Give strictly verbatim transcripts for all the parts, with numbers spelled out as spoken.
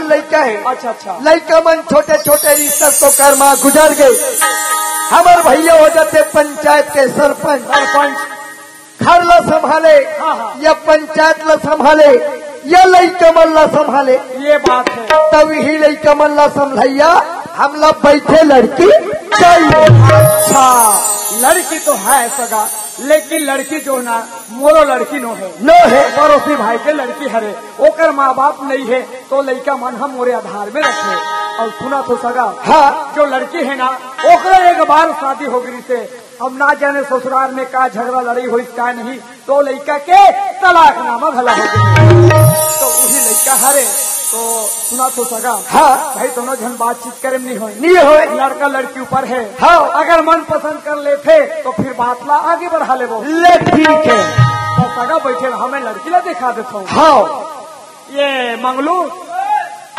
लइका हे। अच्छा, अच्छा। लइका मन छोटे छोटे रिश्ता तो कर मा गुजर गए। हमर भैया हो जाते पंचायत के सरपंच। सरपंच। घर ला संभाले, हाँ, हाँ। या पंचायत ला संभाले, या लइका मन ला संभाले। ये बात है। तब यही लइका मन ला संभलैया हमला बैठे लड़की चाहिए। अच्छा, लड़की तो है सगा, लेकिन लड़की जो ना मोरो लड़की नो है। नो है। पड़ोसी भाई के लड़की हरे, ओकर माँ बाप नहीं है, तो लइका मन हम मोरे आधार में रखे। और सुना तो सगा, हाँ। जो लड़की है ना, ओकरे एक बार शादी हो गई से, अब ना जाने ससुराल में का झगड़ा लड़ाई होइस का नहीं, तो लइका के तलाकनामा घला हो गए। तो वही लइका हरे, तो सुना तो सगा, हाँ। भाई दोनों झन बातचीत करे में नहीं होए। नहीं होए। लड़का लड़की ऊपर है। हाँ। अगर मन पसंद कर लेथे, तो फिर बात ला आगे बढ़ा लेबो। ले ठीक है। तो सगा बैठे रहा, मैं लड़की ला दिखा देता हूँ। हाँ। ये मंगलू,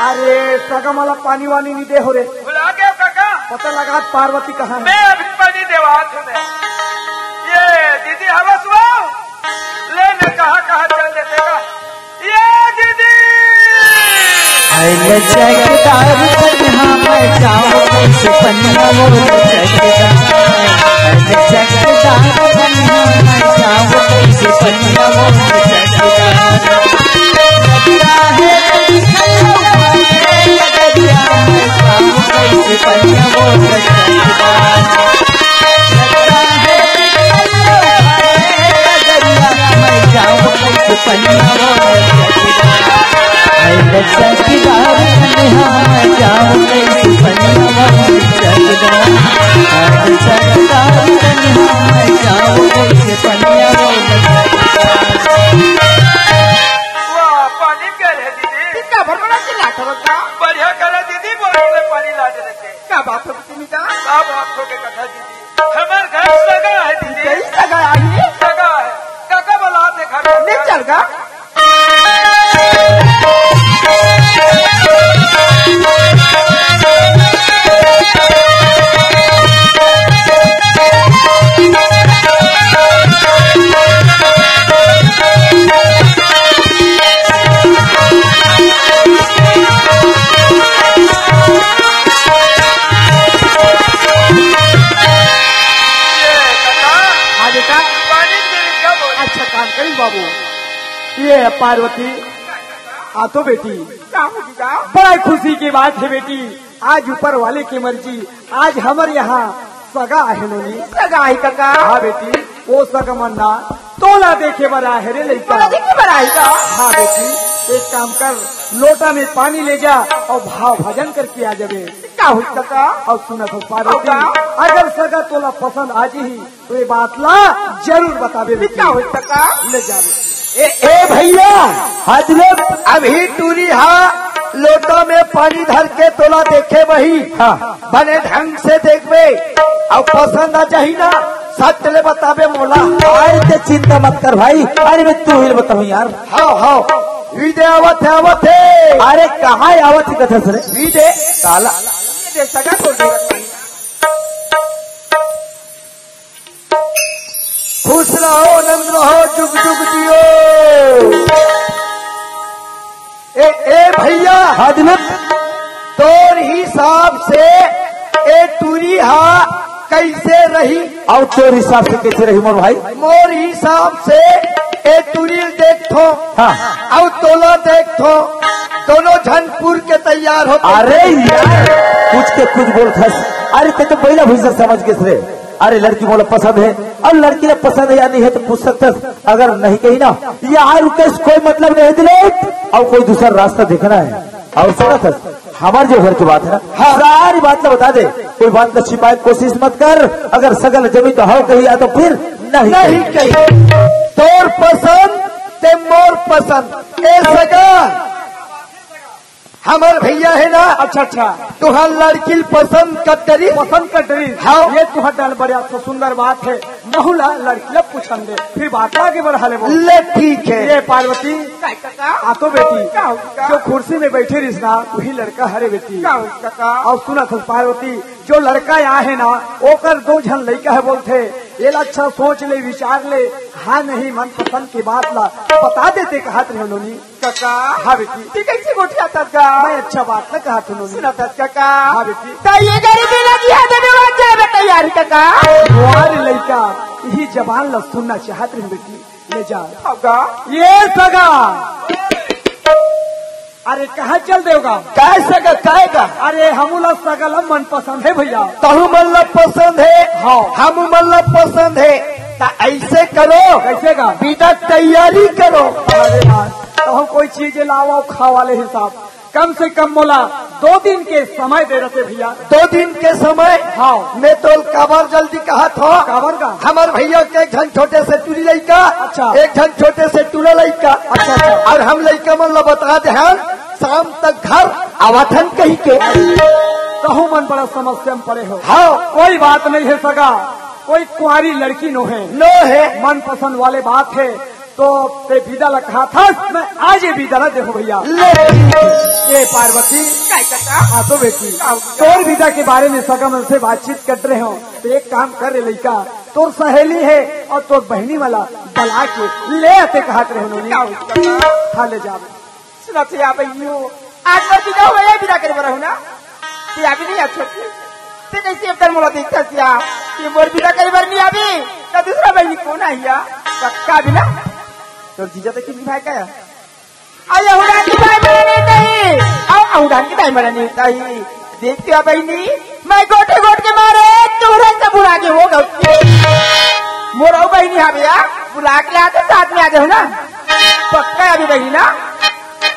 अरे सगा मला पानी वानी नहीं दे हो रे। भुला गया काका? पता लगा पार्वती कहाँ है? मैं अभी पानी देवात हूँ मैं। ये दीदी हवस वो, ले मैं कहाँ कहाँ चल देते का। ये दीदी। अरे चकदार कन्हा मैं जाऊँ कैसे पनिया वो चकदार। अरे चकदार कन्हा मैं जाऊँ कैसे पनिया वो चकदार। वाह, पानी पिया रहे दीदी। इतना भर बड़ा चिल्लात हवस का? बढ़िया करे दीदी, बोल में पानी ला दे रखे। का बात हो तुम का? का बात हो के कथा दीदी? हमार घर सगा है दीदी। सही सगा आई? सगा है। काका बोला दे घर में। ले चल गा। हाँ बेटा। पानी पी ले, क्या बोल? अच्छा काम करिस बाबू। ये पार्वती, आ तो बेटी, का हो जीजा? बड़ा खुशी की बात है बेटी, आज ऊपर वाले की मर्जी, आज हमर यहाँ सगा आहे नोनी। सगा आहे काका? हाँ बेटी, वो सगा मन ना तोला देखे बर आहे रे लइका। तोला देखे बर आहे का? हाँ बेटी, एक काम कर, लोटा में पानी ले जा और भाव भजन करके आ जाबे। का होई काका? और सुना तो पार्वती, का? अगर सगा तोला पसंद आ जाही तो ये बात ला जरूर बताबे बेटी। का होई काका? ले जाबे। ए, ए भैया, हजरत अभी टूरी हा लोटा में पानी धर के तोला देखे वही। हाँ। बने ढंग से देखबे और पसंद आ जाही ना, सच ले बताबे मोला। अरे ते चिंता मत कर भाई, अरे मैं तू ही बताऊँ यार। हाँ, हाँ, वी दे आवत है, आवत है। अरे कहाँ आवत है कथा सरे? वी दे। साला। ये दे सगा को दे। खुश रहो, आनंद रहो, जुग जुग जियो। ए, ए भैया, हजरत, तोर हिसाब से ए टूरी हा कैसे रही? और तोर हिसाब से कैसे रही मोर भाई? मोर हिसाब से ए टूरी देखथो, हाँ। और तोला देखथो, दोनों झन पुर के तैयार होते। अरे यार, कुछ के कुछ बोलथस। अरे ते तो पहिला भुइसर समझ गेस रे। अरे लड़की मोला पसंद है, और लड़की ला पसंद है या नहीं है तो पूछ सकथस। अगर नहीं कही ना, यार उनका कोई मतलब नहीं दिले, और कोई दूसरा रास्ता देखना है। और सुनथस, हमार जो घर की बात है ना, हाँ। सारी बात ला बता दे, कोई बात ला छिपाए कोशिश मत कर। अगर सगा ला जमी तो हाँ कही, या तो फिर नहीं नहीं कही। कही। तोर पसंद ते मोर पसंद, ए सगा। हमर भैया है ना? अच्छा, अच्छा। तुहार लड़की पसंद कर डरी? पसंद कर डरी? हाँ। ये तुहार डाल बड़े अच्छा सुंदर बात है। महू ला लड़की ला पूछन दे, फिर बात ला आगे बढ़ा लेबो। ले ठीक है। ये पार्वती, काय कका? आ तो बेटी, का हो कका? जो कुर्सी में बैठे रहिस ना, वही लड़का हरे बेटी। का हो कका? अउ सुनत हस पार्वती, जो लड़का आए हे ना, ओकर दो झन लइका हे बोलथे, एला अच्छा सोच ले, विचार ले, हाँ नहीं मनपसंद के बात ला बता देते कहत रहे नोनी। कका। हाँ बेटी। तैं कइसे गोठियाथस गा? मैं अच्छा बात ला कहत हूँ नोनी। सुनथस कका। हाँ बेटी। त ये गरीबी लगी है, देवे वाला जाए बे तैयारी कका। वाह रे लइका, यही जबान ला सुनना चाहत रहे बेटी। ले जा। हाँ गा। ये सगा। अरे कहाँ चल देव गा? काय सगा, काय गा? अरे हमू ला सगा ला मन पसंद हे भइया। तहू मन ला पसंद हे? हाँ। हमू मन ला पसंद हे। त अइसे करो। कइसे गा? बिदा तैयारी करो। अरे यार, तहू कोई चीज लावा खावा ले हिसाब। कम से कम मोला दो दिन के समय दे रहते भइया। दो दिन के समय? हाँ। मैं तोला काबर जल्दी कहत हों। काबर गा? हमर भइया के एक झन छोटे से टूरी लइका, अच्छा। एक झन छोटे से टूरा लइका, अच्छा, अच्छा। अउ हम लइका मन ला बता दे हन, शाम तक घर आवत हन कहिके। तहू मन बड़ा समस्या में पड़े हो। हाँ। कोई बात नहीं हे सगा, कोई कुंवारी लड़की नो हे। नो हे। मनपसंद वाले बात हे, तो तैं बिदा ला कहथस, मैं आज ये बिदा ला देहूँ भइया। ले। ये पार्वती, काय कका? आ तो बेटी, का हो? तोर बिदा के बारे में सगा मन से बातचीत करत रहे हों, त एक काम कर रे लइका, तोर सहेली हे अउ तोर बहिनी मन ला बला के ले आते कहत रहे हों नोनी। का हो कका? हाँ, ले जा। सुनथस या बहिनी हो, आज मोर बिदा होवय, बिदा करे बर हूँ ना, तैं आबे नहीं आज छोटी। तैं कइसे अब तक मोला देखथस या, तैं मोर बिदा करे बर नहीं आबे, त दूसरा बहिनी कोन आही या? पक्का बिना तोर जीजा तक के निभाए का या? अउ यहूदा के भाई बड़ा नहीं तही, अउ यहूदा के भाई बड़ा नहीं तही। देखथस या बहिनी, मैं गोठे गोठ के मारे तुहरे से बुला के हो गई। मोर अउ बहिनी हावे या, बुला के लाते साथ में आ जाहूँ ना। पक्का आबे बहिनी ना।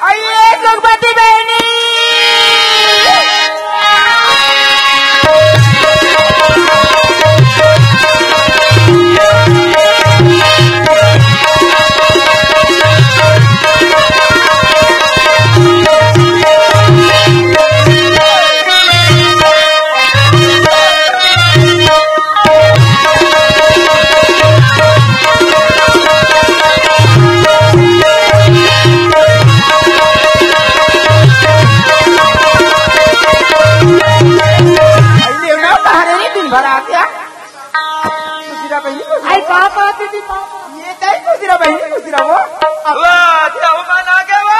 अउ ये सुखवती बहिनी। अरे लेवना बाहर है, दिन भर आ गया। खुशी रहा बहिनी, खुशी रहा। आई पापा, दीदी, पापा। ये कहीं खुशी रहा बहिनी, खुशी रहा वो। वाह, क्या हुआ, आ गया वो।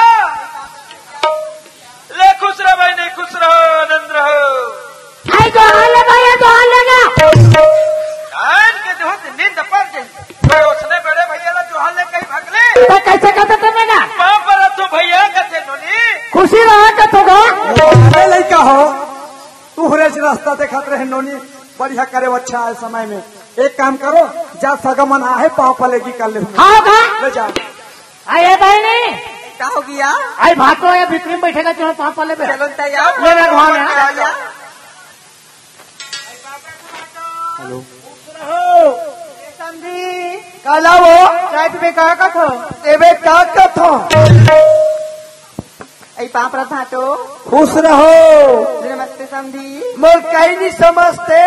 ले खुश रहो बहिनी, खुश रहो, आनंद रहो। हाय जोहार ले भैया, जोहार ले ना। जान के जो दिन नींद पर जे। कोई उसने बड़े भैया ला जोहार ले कहीं भगले। तो कैसे कहते थे बेटा? पाँव परत हूँ भैया कहते नोनी। खुशी रहा कहते हो। अरे लइका हो, तुहरे से रास्ता देखत रहे नोनी, बढ़िया करे अच्छा है समय में। एक काम करो, जा सगा मन आहे पाँव पलेगी कर ले। हाँ का? ले जा। अरे बहिनी। का हो गया? आई भातो ये भीतरी में बैठेगा, चलो पाँव पले बे। चलो तैयार। ले ना भगवान है। चलो। हेलो। समधी। काला वो? रात में का कथो? एबे का कथो? आई पाँव परत हूँ तो। खुश रहो। नमस्ते समधी। मोर कहीं नहीं समझते।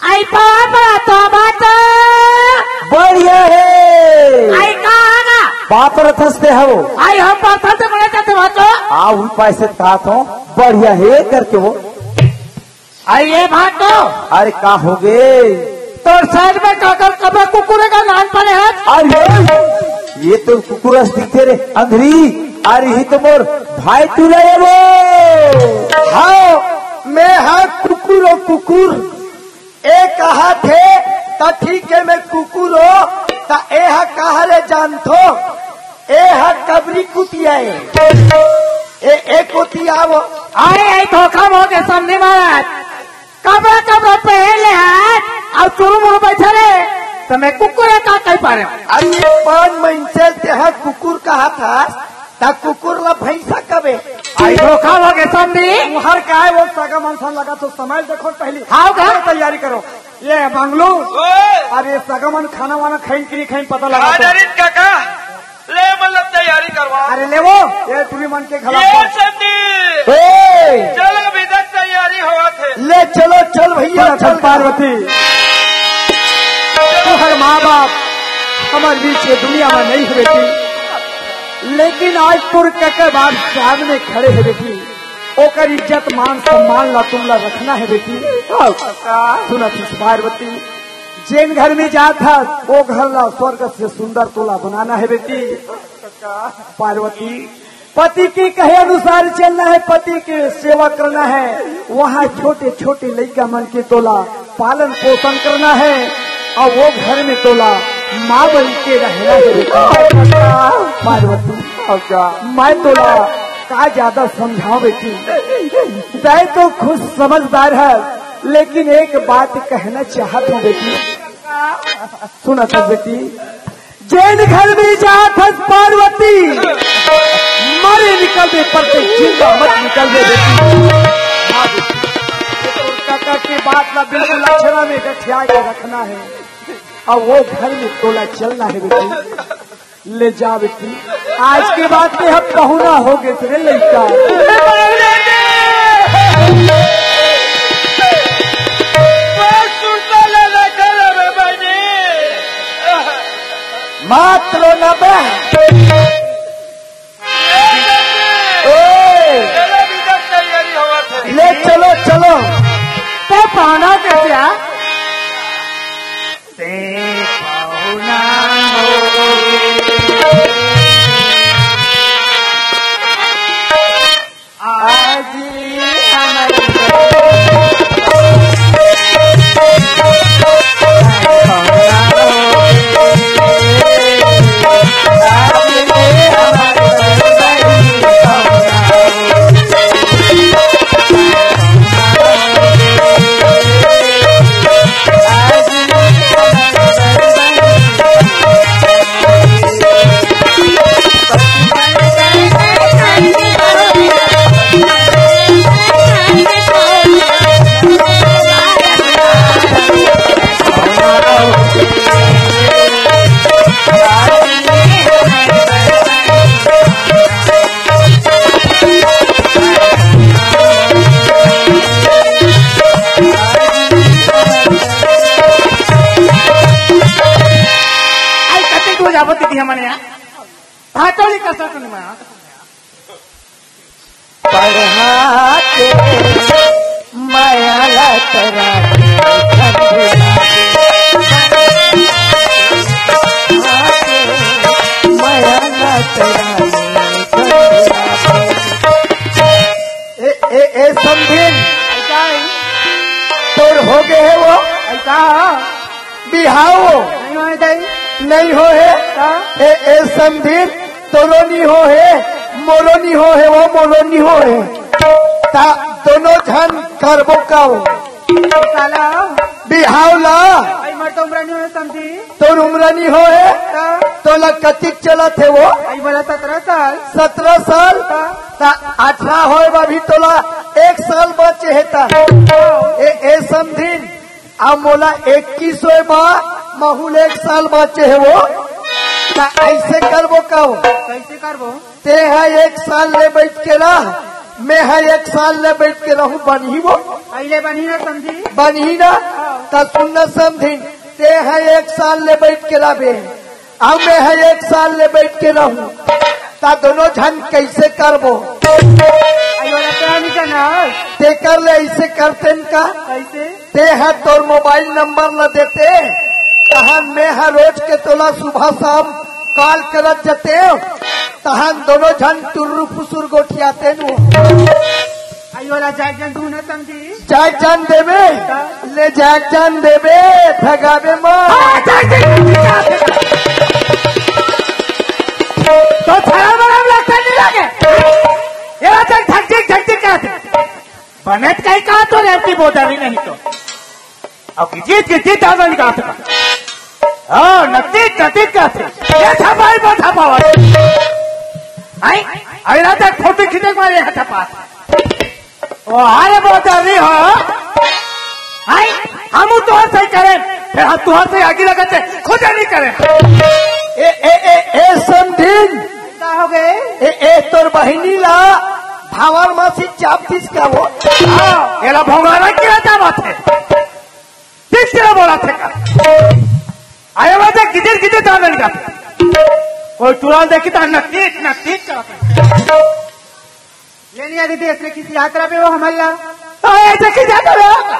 आई पाँव परत हूँ बात। बढ़िया है। आई कहाँ ना? पाँव परत हंसते हो। आई हम पाँव परत हूँ, बोले जाते हो तो। आ, उन पैसे कहा तो बढ़िया है करके वो। आई ये बात तो। अरे का हो गे? तोर साइड में काकर कबे कुकुरे का नाम पड़े है? अरे ये तो कुकुर अस दिखते रे अंधरी। अरे ही तो मोर भाई टूरा है वो। हाँ, मैं हाँ कुकुर हो कुकुर। ए कहा थे, त ठीक है, मैं कुकुर हो, त ए हा कहा ले जानथो, ए हा कबरी कुतिया है। ए, ए कुतिया वो। अरे, ए धोखा हो गया, समधी महाराज। कबरा, कबरा पहन ले हाथ, अउ चुरू मुरू बैठे ले, त मैं कुकुर है, का कही पारे? अरे, पान मंचल ते हा कुकुर कहा था, त कुकुर ला भैंसा कबे। आई धोखा हो गए समधी। तुहर काय वो सगा मन सन लगा तो समय देखो पहली। हाँ का? तैयारी करो। ये मंगलू। ओए। अब ये सगा मन खाना वाना खाइन कि नहीं खाइन पता लगा तो। डरिन काका। ले मतलब तैयारी करवा। अरे ले वो, ये टूरी मन के घला ये पर। समधी। ओए। चलो विदा तैयारी होवत हे। ले चलो चल भैया चल चल। पार्वती। हर माँ बाप हमर बीच ये दुनिया में नहीं है बेटी, लेकिन आज तोर कका बाप सामने खड़े है बेटी, ओकर इज्जत मान सम्मान ला तुमला रखना है बेटी। सुनत हस पार्वती, जेन घर में जात हस, वो घर ला स्वर्ग से सुंदर तोला बनाना है बेटी। पार्वती, पति के कहे अनुसार चलना है, पति के सेवा करना है, वहाँ छोटे छोटे लइका मन के तोला पालन पोषण करना है, और वो घर में तोला माँ बन के रहना है बेटी। पार्वती, मैं तोला का ज्यादा समझाऊं बेटी, तय तो खुद समझदार है, लेकिन एक बात कहना चाहत हूँ बेटी, सुनत हस बेटी, जेन घर में जात हस पार्वती, मरे निकलबे पर ते जिंदा मत निकलबे बेटी। हाँ बेटी, ये तो काका के बात ला बिल्कुल अक्षरा में गठिया के रखना है। अब वो घर में तोला चलना है बेटी, ले जा बेटी। आज के बाद में हम पहुना हो गए तेरे लइका। मात्र नब्बे। ओए, ले चलो, चलो। तो पाना कैसे आ? ते पाहुना हो। आज हमारी आई कते को जाबो दीदी हमन यहाँ। भाटोली का सटन में। पढ़ा के माया ला तरा के, माया ला तरा के। ए, ए, ए, समधिन। ऐसा है। तोर हो गए है वो? ऐसा है। बिहाव। नहीं होए दाई। नहीं हो है? हाँ। ए, ए, समधिन, तोरो नी हो है, मोरो नी हो है, वो मोरो नी हो है। ता दोनों झन करबो काओ? साला। बिहाव ला। आई मर तो उम्र नहीं होए समधी। तोर उम्र नी हो है? हाँ। तोला कतिक चलत है वो? आई बोला सत्रह साल। सत्रह साल? हाँ। ता अठारह होए बा, अभी तोला एक साल बचे है ता। हाँ। ए, ए समधिन, अब मोला इक्कीस होए बा, महूल एक साल बाचे हे वो। त ऐसे करबो का हो? कैसे करबो? ते ह एक साल ले बैठ के रह, मैं ह एक साल ले बैठ के रहूं, बनही वो? पहले बनही ना समधी। बनही ना? हाँ। त सुन ना समधी, ते ह एक साल ले बैठ के रहबे, अब मैं ह एक साल ले बैठ के रहूं, त दोनों झन कैसे करबो? अयो, वाला तेरा नहीं करना है। तेकर ले ऐसे करते न का? कैसे? ते ह तोर मोबाइल नंबर ल देते, तहन मैं ह रोज के तोला सुबह शाम कॉल करत जते, तहन दोनों झन टुर्रू फुसुर गोठियाते नु। आई वाला जाग जन तू न समझी। जाग जान देबे, ले जाग जान देबे, भगाबे मत। हाँ, जाग जन तू न समझी। तो छड़ा बड़ा लगता नहीं लगे। ये चल झकझक झकझक कहते। बने त कहीं कहा तो रेवती बोतरी नहीं तो। अब गिजित गिजित दादा निकाल सका। हाँ, नतीत नतीत कहते। ये छपाई पर छपावा। आई, अभी रात तक फोटो खींचे के मारे यहाँ छपा। ओ, अरे बोतरी हो। आई, हम तो हर सही करें, फिर हम तो हर सही आगे लगा थे, खुद नहीं करें। ए, ए, ए, ए, समधिन। का हो गए? ए, ए, तोर बहिनी ला भावर मासी चाप दिस का वो? हाँ, एला भंगारा किया जावत है। किस तरह बोला थे का? किधर किधर जावे नहीं जाते। कोई टुरा देखी तो नतीत नतीत करत है। ये नहीं आदि देश में किसी यात्रा पे वो हमला। तो ऐसे की जाता है।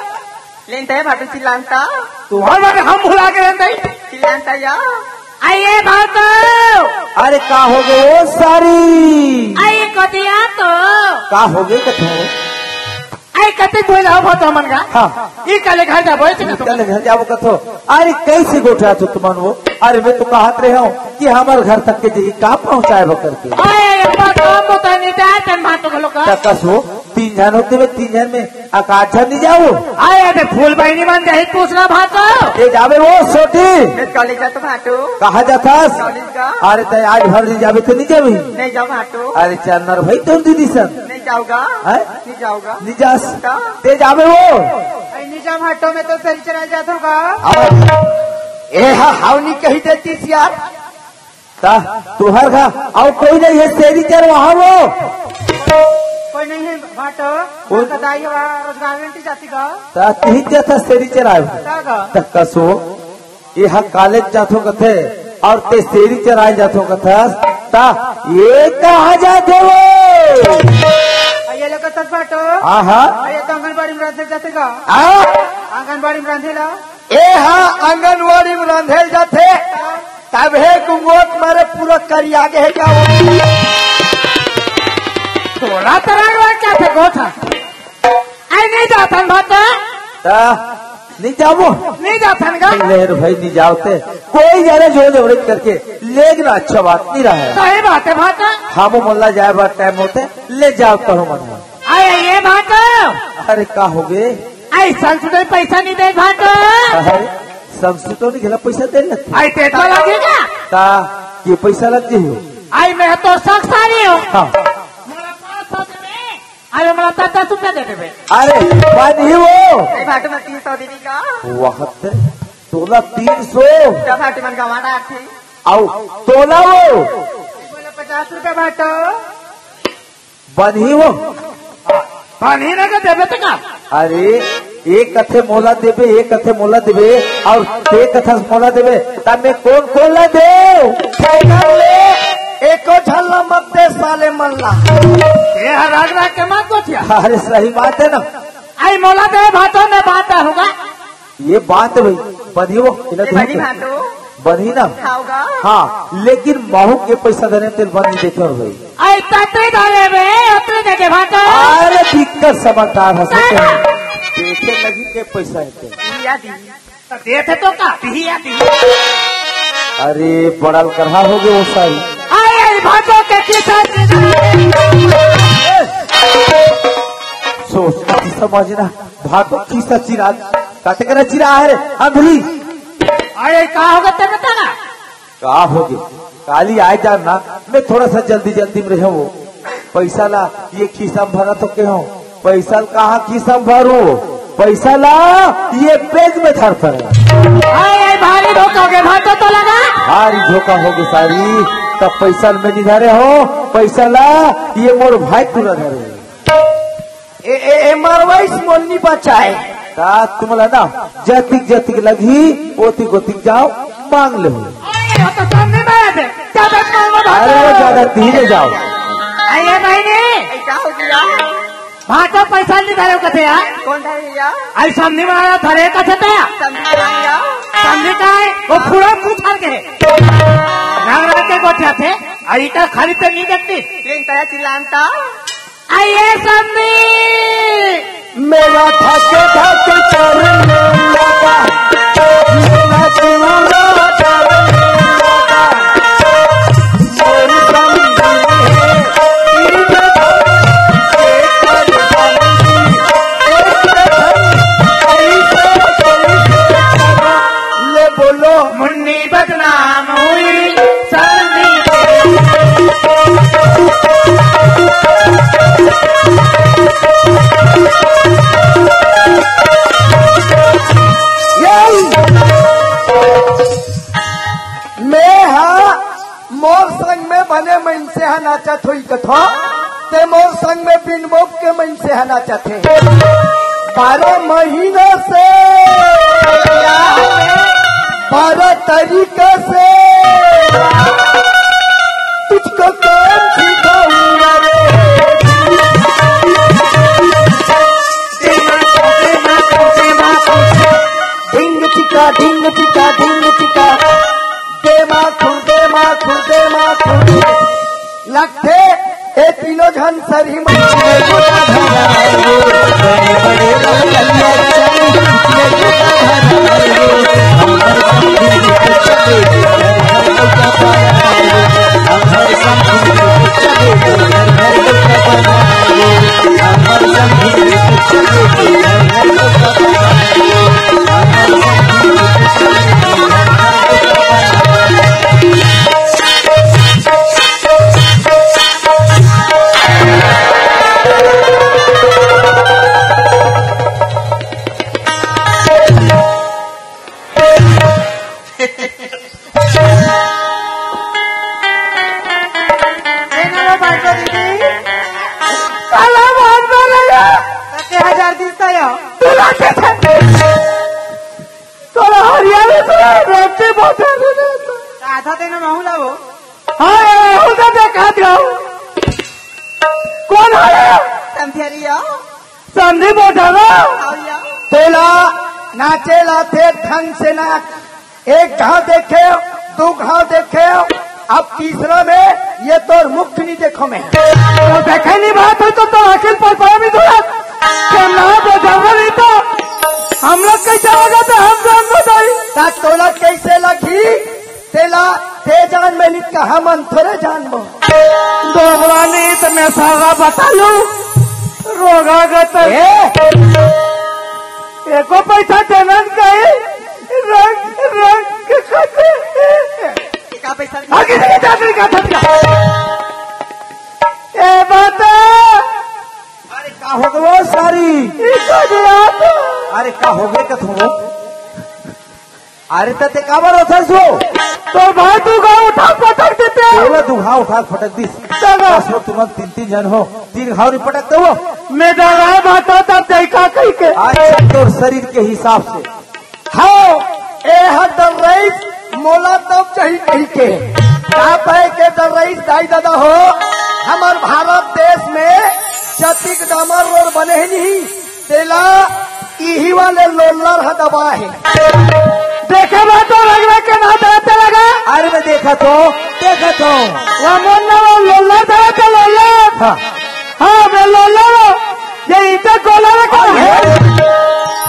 लेंता है भाटू चिल्लांता। तुम्हारे बारे हम भुला के रहते हैं। चिल्लांता या। आइए भाटू। अरे का हो गए ओ सारी? आई कटिया तो। का हो गए कथो? आई कते बोल रहा भाटू मन का? हाँ। ई काले घर जाबो, ऐसे कथो। काले घर जाबो कथो। अरे कैसे गोठा तो तुमन वो? अरे मैं तो कहत रहे हूँ कि हमारे घर तक के जी का पहुँचाए बकर के। आए, एक बार काम बता नहीं जाए, तन भाटू घलो का। तकस हो, तीन जन होते हुए तीन जन में अकाछा नहीं जाओ। आए, अबे फूल बहिनी मन जाही पूछना भाटू। ये जाबे वो छोटी। मैं कॉलेज जाता भाटू। कहाँ जाथस? कॉलेज का। अरे तय आज भर नहीं जाबे तो नहीं जाबे। नहीं जाओ भाटू। अरे चल नर भाई तुम दीदी सन। नहीं जाऊंगा। हैं? नहीं जाऊंगा। नहीं जास। का? ते जाबे वो। आई नहीं जा भाटू, मैं तो सरी चला जाता होगा। ए हा, हाव नहीं कही देती यार। ता तुहर घर अउ कोई नहीं है, सेरी चर वहाँ वो। कोई नहीं है भाटू। कौन? दाई हवा रोजगार में जाती का। ता तिही जाता सेरी चर आयो। का का? ता कसो, ये हा कॉलेज जाथो कथे अउ ते सेरी चर आए जाथो कथस। ता ये कहाँ जाथे वो? आ, ये लोग कथस भाटू। हाँ, हाँ। आ, ये तो आंगनबाड़ी में रंधे जाथे का। आ? आंगनबाड़ी में रंधे ला। ए हा आंगनबाड़ी में रंधे जाथे। तभे गुंगोत मारे पूरा करिया गे हे जाओ। थोड़ा तो रंगवा क्या थे गोठा? आई नहीं जाथन भाटू। ता नहीं जाबो। नहीं जाथन का? नहीं ले रे भाई, नहीं जाओ ते। कोई जाने जो जबरत करके लेकिन अच्छा बात नहीं रहा है। सही बात है भाटू। हम मोला जाए बार टाइम होते ले जाओ कहो मन। अरे ये भाटू। अरे का हो गए? आई संस्कृत पैसा नहीं दे भाटू। अरे संस्कृत नहीं खेला पैसा दे लेते। आई पेट में लगेगा। का ये पैसा लग गई हो? आई मैं तो शक सारी हूँ। हाँ। मोला पाँच सौ दे दे। अरे मोला तो दस रुपया दे देबे। अरे बनी वो। नहीं भाटू मैं तीन सौ देवी का। वहत तोला तीन सौ। क्या भाटू मन गंवा डारथे। आओ तोला वो। बोले पचास रुपया भाटू। बनही वो। बनही ना का देबे ते का? अरे, एक कथे मोला देबे, एक कथे मोला देबे, अउ ते कथस मोला देबे, तब मैं कोन कोन ला देव? साइकिल ले, एको झन ला मत दे साले मन ला। ये हर राग राग के मत गोठिया। अरे, सही बात है ना। आई मोला दे भाटू, मैं बात होगा। ये बात है भाई, बनी वो, इन्हें ये बनी धूप है। भाटू। बनी ना? खाओगा? हाँ, लेकिन महू के पैसा देने तेल बनी देखे हो भाई। आई तते धरे बे, उतरे देखे भाटू। अरे दिक्कत समझदार है, सच में। देखे लगी के पैसा है तेल। दिया दी। तो देते तो का? दिया दी। अरे बड़ा करहा हो गए वो सारी। आई, आई भाटू के किसान। सोच समझना। भाटू खीसा चिरा, कते करा चिरा है रे, अंधली। अरे, का होगा तेरे बता ना? का होगे? काली आए जान ना, मैं थोड़ा सा जल्दी जल्दी में रहे वो। पैसा ला, ये खीसा में भरा तो के हो। पैसा ला कहाँ खीसा में भरू? पैसा ला, ये बैग में धर पड़े। अरे, भारी धोखा हो गया, भाटू तो लगा। भारी धोखा होगे सारी, तब पैसा में नहीं धरे हो, पैसा ला, ये मोर भाई पूरा धरे। ए, ए, ए, मरवाइस मोन्नी बचाए। ता तुमला ना जतिक जतिक लगही, ओतिक ओतिक जाओ, मांग ले। अरे, वो तो सामने में आया थे। ज्यादा मांगो भाटू। अरे, वो ज्यादा धीरे जाओ। अरे, भाई ने। ए, का हो गया? भाटू पैसा नहीं धरे कथे यार। कौन धरे यार? आई सामने में आया धरे कथे ता। सामने में आया। सामने का है? वो पूरा कुछ हर के है। नागराज के गोठिया थे। आई का खाली तो नहीं देखती। लेकिन तया चिल्लानता। आइए समधी। मेरा धक धक करने लगा, मेरा दिल ना डरने लगा। मेरी समधी है, एक पल समधी, एक पल समधी, ऐसे कैसे करूं? ले बोलो, मुन्नी बदनाम हुई, समधी। यही। मैं हा मोर संग में बने मनसे हा नाचत होई कथो, ते मोर संग में बिन मोक के मनसे हा नाचत हे। बारह महीना से बारह तरीका से तुझको कौन सिखाऊंगा रे। ढिंग चिका, ढिंग चिका, ढिंग चिका। दे माखुर, दे माखुर, दे माखुर। लगथे ए तीनों झन सरही मन। ए ना लो, बांटो दीदी। साला बांटो लगा। सत्ते हजार दिस तो यो। तोला के छंदे। तोला हरियाणा से रखे बांटो दीदी। आधा देना महू लाओ। हाँ, ए, उनका देखा दो। कोन हरे? समझरिया। समझी बोझा लो। आओ या। तेला नाचेला ते ढंग से नाच। एक घाव देखे, दू घाव देखे, अब तीसरा में ये तोर मुख नहीं देखो मैं। तो देखे नहीं बात हो तो, तो अखिल पर पाया भी दूर। तो ना बोझा नहीं तो हम लोग कैसे होगा तो हम जान बताई। ता तोला कैसे लगी? तेला ते जान में नित कहा मन थोड़े जान मो। दोबरा नहीं तो मैं सारा बता लूं। रोगा गत। ए? एको पैसा देना नहीं। रंग, रंग के खाते। का पैसा? आगे से क्या कर का था? ए बात। अरे का हो गए वो सारी? इसको दिया तो। अरे का हो गए कथो? अरे त ते काबर होथस वो? तो भाई तू का उठा पटक देते। तोला दुहा उठा पटक दिस। चलो। दस हो तुरंत तीन तीन जन हो, तीन घाव नहीं पटक दो। मैं डराए बात तब देखा कहीं के। अच्छा तोर शरीर के हिसाब से। हाँ, ए ह डर रईस, मोला तब चाही कही के। का पाए के डर रईस दाई दादा हो, हमर भारत देश में जतिक डामर रोड बने ही नहीं, तेला इही वाले लोल्लर ह दबा हे। देखे बा तो रगड़ा के ना डरते लगा। अरे मैं देखा तो, देखा तो। वो मन ना वो लोल्लर डरते लोल्लर। हाँ। हाँ, मैं लोल्लर हूँ। ये ईटा गोला रखा है।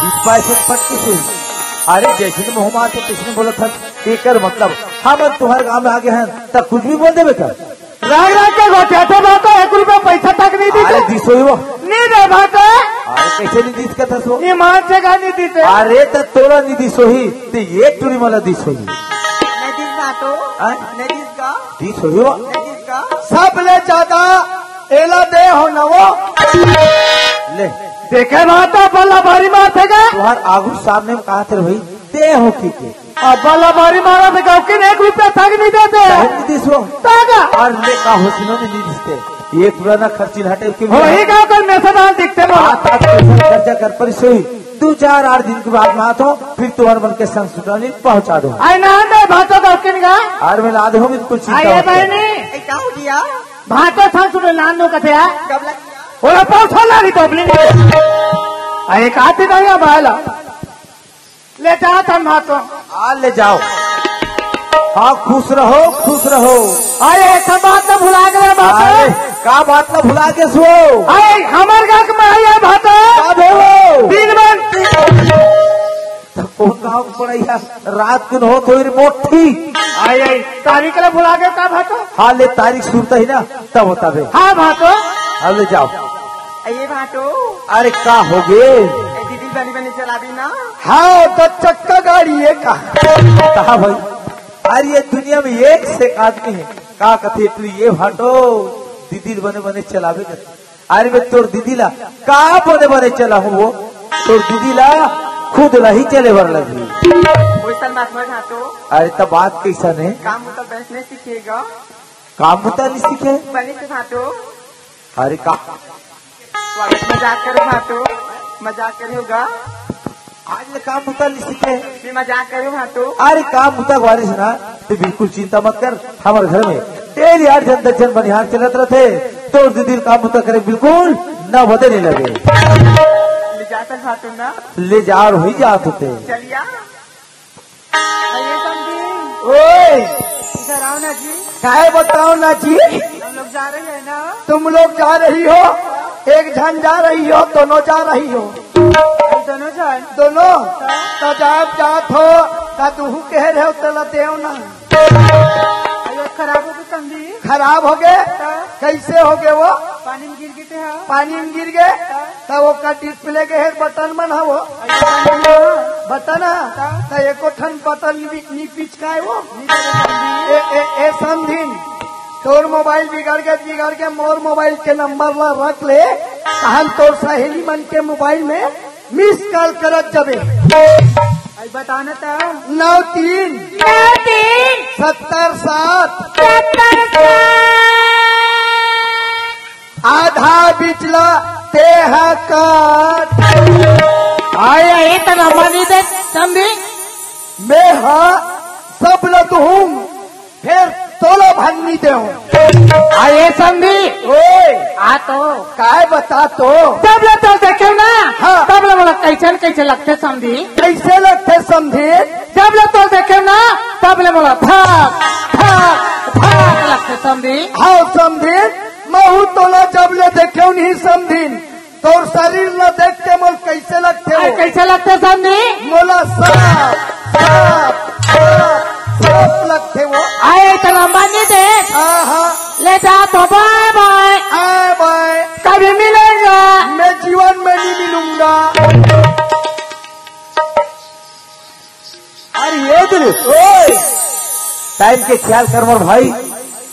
इस पैसे पट्टी से। अरे जैसे तो मुँह मार के किसने बोला था, एकर मतलब हम तुम्हारे गांव में आ गए हैं, तब कुछ भी बोल देवे का? राग राग के गोठियाथे बा तो एक रुपया पैसा तक नहीं दीते। अरे दिसोई वो। नहीं दे भाटे। अरे कैसे नहीं दिस कथा सो? ये मान से का नहीं दीते। अरे त तोला नहीं दिसोही, ते ये टुरी मला दिसोही। नहीं दिस ना तो। हाँ? नहीं दिस का? दिसोही वो। नहीं दिस का? सबले ज्यादा एला दे हो न वो। ले। देखे ना तो बल्ला भारी मार थे का? तुम्हार आगू सामने में कहा थे भाई, दे हो की के? अब बल्ला भारी मारा थे गाँव के एक रुपया तक नहीं देते। नहीं दिस वो। तागा। और ले का हो सुनो नहीं दिसते। ये पुराना खर्ची हटे के वही गाँव कर में से दान दिखते बोला। हाथ हाथ पैसा खर्चा कर परिसोई। दो चार आठ दिन के बाद में आतो, फिर तुम्हारे मन के संग सुटानी पहुंचा दो। आई ना दे भाटो गाँव के निगाह। और मैं ला दूंगी कुछ चिंता आई है मत कर। बहनी। ए, का हो गया? भाटो संग सुटे लान दो कथे यार। कब लग गया? ओला पाँच सौ लागी तो अपने। अरे काती नहीं है भाला। ले जा तन भाटो। आ ले जाओ। हाँ खुश रहो, खुश रहो। अरे एक ठो बात तो भुला गए भाटो। अरे का बात ना भुला के सो? अरे हमर गाँव के में आई है भाटो। का भेलो? दिन मन। त कौन गाँव के पड़ैया रात दिन होत होई रे मोठी। आई, आई, तारीख ला भुला गए का भाटो? हाँ, ले तारीख सुनता ही ना, तब बताबे। हाँ भाटो। अब ले जाओ। ए भाटो। अरे का हो गे? ए दीदी बनी बनी चलाबी ना। हाँ, तो चक्का गाड़ी है का? कहा भाई? अरे ये दुनिया में एक से एक आदमी है, का कथे तू ये भाटो दीदी बने बने चलाबे कर। अरे मैं तोर दीदी ला का बने बने चला हूँ वो, तोर दीदी ला खुद ला ही चले बर लगी। वैसन बात मत हाँ तो। अरे तब बात कैसन है? काम तो बैठने सीखेगा। काम तो नहीं सीखे। बने से हाँ तो। अरे का? स्वागत मजाक करो हाँ तो। मजाक करे होगा। आज ले काम बुता नहीं सीखे। मैं मजाक करूँ हाँ तो। अरे काम बुता के बारे में ना, तो बिल्कुल चिंता मत कर। हमर घर में डेली आठ झन दस झन बनिहार चलत रथे। तोर दीदी काम बुता करे बिल्कुल ना बदे नहीं लगे। ले जाता खातू ना। ले जा और हुई जात होते। चलिया। अरे समधी। ओए। इधर आओ ना जी। काय बताओ ना जी? हम लोग जा रहे हैं ना। तुम लोग जा रही हो, एक झन जा रही हो, दोनों जा रही हो। दोनों जान। दोनों। हाँ। त जाब जात हो, त तुहू कह रहे हो, तला देव ना। अरे खराब हो गए समधी। खराब हो गए? हाँ। कैसे हो गए वो? पानी में गिर गए थे हाँ। पानी में गिर गए? हाँ। त वो का डिस्प्ले के हेर बटन मन हा वो। अरे बटन हाँ। बटन हा? हाँ। त एको ठन बटन भी नी पिचकाए वो। नी करे समधी। ए, ए, ए समधिन, तोर मोबाइल बिगड़ गए, बिगड़ गए, मोर मोबाइल के नंबर ला रख ले, तहन तोर सहेली मन के मोबाइल में मिस कॉल करत जबे। आई बताना था। नौ तीन। नौ तीन। सत्तर सात। सत्तर सात। आधा बिचला तेहा काट। आए, आए, त नंबर नहीं दे, समधी। मैं हा सब ल दूहूं। फेर तोला भंगनी देहूं। आ ये समधी। ओए। आ तो। काय बता तो। तब ले तो देखे ना। हाँ। तब ले मोला कैसन कैसे लगथे समधी। कैसे लगथे समधी? जब ले तो देखे ना, तब ले मोला धक, धक, धक लगथे समधी। हाँ समधी, महू तोला जब ले देखे नहीं समधी। तोर शरीर ला देख के मोला कैसे लगथे अरे वो? कैसे लगथे समधी? मोला सांप, सांप, सांप, सांप लगथे वो। आए तो लंबा नहीं दे। हाँ, हाँ। ले जा तो बाय बाय। आय बाय। कभी मिलेगा। मैं जीवन में नहीं मिलूंगा। अरे ये दिल, ओए, टाइम के ख्याल कर मोर भाई,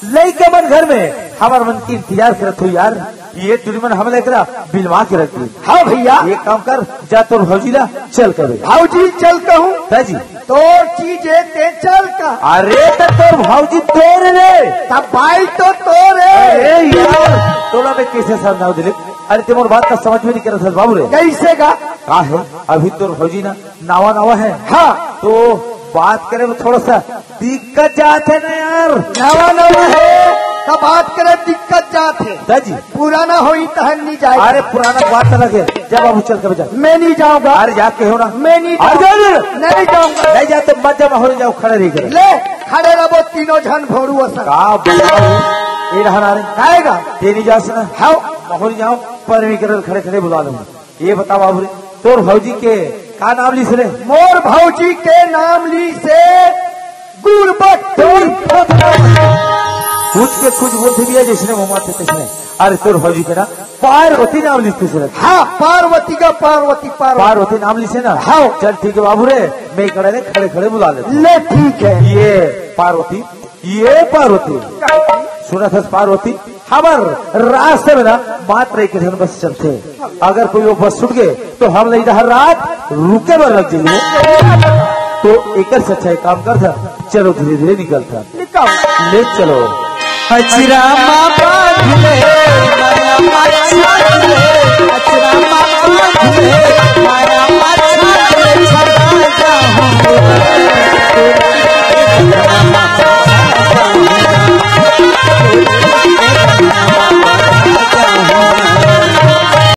लइका मन घर में हमर मन के इंतजार करत हो यार। ये टुरी मन हमला एकरा बिलवा के रख दी। हाँ भैया। एक काम कर, जा तोर भौजी ला चल कबे। भौजी चल कहूँ? ता जी। तोर चीज है ते चल का। अरे तो तोर भौजी तोर रे। तब भाई तो तोर है। अरे यार, तोला मैं कैसे समझाऊं दिलीप? अरे ते मोर बात का समझ में नहीं करत हस बाबू रे। कैसे का? का है? अभी तोर भौजी ना नावा नावा है। हाँ। तो बात करे में थोड़ा सा दिक्कत जात है ना यार। नावा नावा है, तो बात करे दिक्कत जात है। ता जी। पुराना होई तहन नहीं जाए। अरे पुराना बात अलग है, जब बाबू चल के बजा। मैं नहीं जाऊंगा। अरे जाके हो ना। मैं नहीं अरे जाऊंगा। जा, जा, जा। नहीं जाऊंगा। नहीं जा तो मत जा, माहौल जाओ, खड़े रही कर। ले, खड़े रहो तीनों झन भोरू असन। का बताऊं? ये रहा ना रे। आएगा। ये नहीं जा सना। हाँ। माहौल जाओ, पर भी कर खड़े खड़े बुला लो। ये बता बाबू रे, तोर भौजी के का नाम लिस रे? मोर भौजी के नाम लिस गुरबट्टी। कुछ के कुछ बोलथे भैया, जैसने मुंह मारथे तैसने। अरे तोर भौजी के ना पार्वती नाम लिस रे। हाँ, पार्वती का पार्वती, पार्वती। पार्वती नाम लिस ना? हाँ। चल ठीक है बाबू रे, मैं इकड़े ले खड़े खड़े बुला लेता हूँ। ले ठीक है। ये पार्वती, ये पार्वती, सुनत हस पार्वती, हमर रास्ता में ना मात्र एक झन बस चलथे। अगर कोई वो बस छूट गए तो हमला इधर रात रुके बर लग जाइए। तो एकर से अच्छा एक काम करथा, चलो धीरे धीरे निकलथा। निकल। ले चलो। अचरा मा बांध ले।